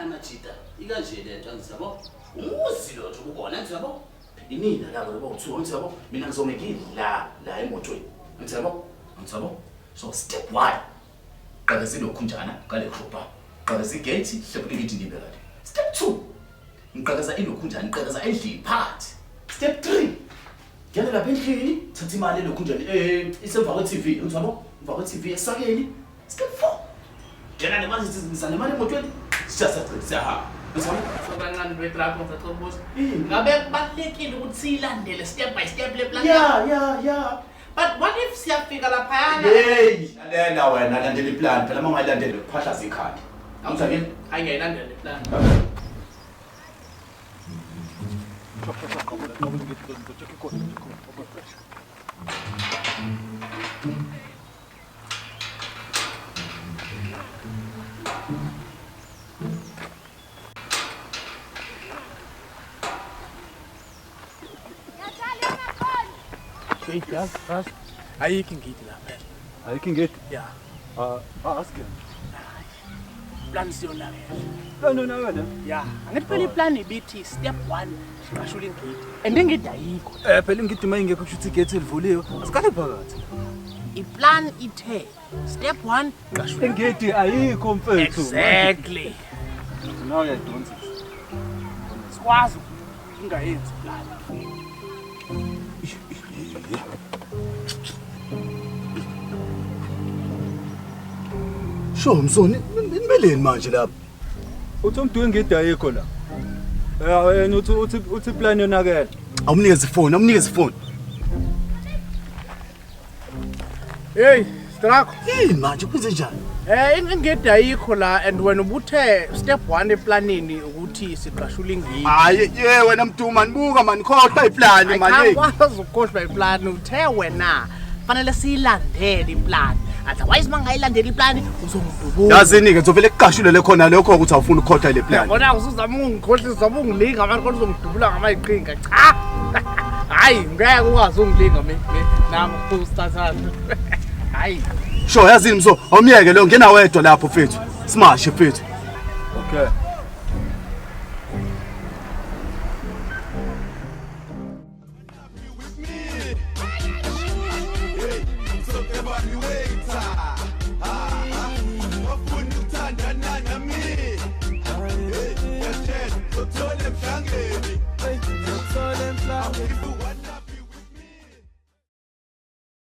Majita, ikanje lento angithi yabo. Umuzi lo nje ubona angithi yabo. Inina labo lobo uthiwa angithi yabo. Mina ngizome ngila la emotweni. Angithi yabo. Angithi yabo. So step 1. Qala silokhunjana qale crowbar. Qala sigate hlephula igate ngibe kade. Step 2. Ngiqhakaza ilokhunjana ngiqhakaza endlini phakathi. Step 3. Ngena lapha endlini thatha imali elokhunjana isemva kwe-TV angithi yabo. Emva kwe-TV esakeni. Step 4. Ngena nemali siza nemali emotweni. Siyasagcina siyahamba. Angithi yabo. So kancane betrakho ngisacela ukubuza. Ini? Ngabe kubalulekile ukuthi siyilandele step by step le plan? Yeah. But what if siyafika laphayana? Hey, lalela wena landela iplan phela uma ungayilandeli kuphahlaza ikhanda. Angizakeni? Hayi ngiyayilandela le plan. Hey, yazi yazi. Ayikho ingidi lapha. Ayikho ingidi. Yeah. Ah, ask him. Plan siyonakele. Plan yonakele. Yeah. Angithi phela iplan ibithi step 1 siqashula ingidi. And ingidi ayikho. Phela ingidi uma ingekho kusho ukuthi igate livuliwe. Asiqale phakathi. Iplan ithe step 1 qashula. Ingidi ayikho mfethu. Exactly. Now uyayidonsisa. Sikwazi ungayenzi plan. Sho msoni, nimeleni manje lapha? Uthi umntu ingidi ayikho la. Yena uthi plan yonakele. Awumnikeze ifoni, awumnikeze ifoni. Hey, Strakho. Yini manje kwenze njani? Ingidi ayikho la and wena ubuthe step 1 eplanini ukuthi siqashula ingidi. Hayi, ye wena Mduma nibuka man khohlwa iplani man. Hey. Ayikwazi ukukhohlwa iplan uthe wena fanele siyilandele iplan. Otherwise mangayilandeli iplan uzongidubula. Yazini ke ngizovele kuqashulele khona lokho ukuthi awufuni ukukhohlwa le plan. Yabona usuzama ukungikhohlisa uzama ungilinga manje kodwa uzongidubula ngamayiqhinga. Cha. Hayi ngeke ukwazi ungilinga mina nami usithathana. Hayi. Sho yazini mso, awumyeke lo ngena wedwa lapho mfethu. Smash mfethu. Okay.